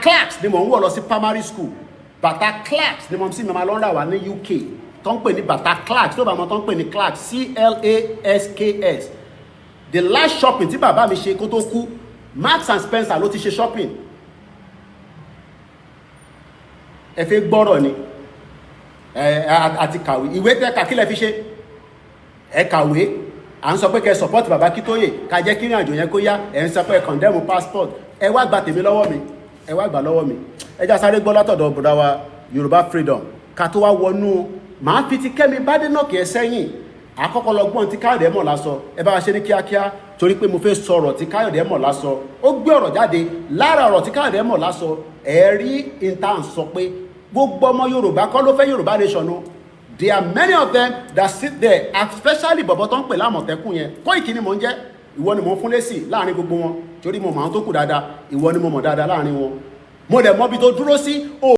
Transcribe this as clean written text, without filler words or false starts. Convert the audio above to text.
Clarks ni mò ń wọ̀ lọ sí primary school. Bàtà Clarks ni mo sì máa lọ ń rà wá ní UK, tó ń pè ní bàtà Clarks. Tó bá mọ tó ń pè ní Clarks, Clasks. The last shopping tí bàbá mi ṣe kó tó kú, Marks and Spencer ló ti ṣe shopping. Ẹ fẹ́ gbọ́rọ̀ ni ẹ àti kàwé. Ìwé tẹ́ kà, kí lẹ fi ṣe? Ẹ kàwé, à ń sọ pé kẹ́ support bàbá Akíntóyè, ká jẹ́ kí ìrìn àjò yẹn kó yá. Ẹ ń sọ pé ẹ condemn passport. Ẹ wá gba tèmi lọ́wọ́ mi, ẹ wá gbà lọ́wọ́ mi. Ẹ já sáré gbọ́ látọ̀dọ̀ bùrọ̀ wa Yorùbá Freedom, ká tó wá wọnú. Màá fi ti Kẹ́mi Badenoch ẹ sẹ́yìn. Àkọ́kọ́ lọ gbọ́n tí Káyọ̀dé mọ̀ lásọ. Ẹ bá wa ṣe ní kíákíá, torí pé mo fẹ́ sọ̀rọ̀ tí Káyọ̀dé mọ̀ lásọ. Ó gbé ọ̀rọ̀ jáde. Lára ọ̀rọ̀ tí Káyọ̀dé mọ̀ lásọ, ẹ rí intan sọ pé gbogbo ọmọ Yorùbá kọ́ ló fẹ́ Yorùbá nation o. There are many of them that sit there, especially bọ̀bọ̀ tó ń pè lámọ̀tẹ́kùn yẹn. Kóìkì ni mò ń jẹ́. Ìwọ ni mò ń fún lésì láàrin gbogbo wọn, torí mo mọ̀ àwọn tó kù dáadáa. Ìwọ ni mo mọ̀ dáadáa láàrin wọn. Mo dẹ̀ mọ̀ ibi tó dúró sí o.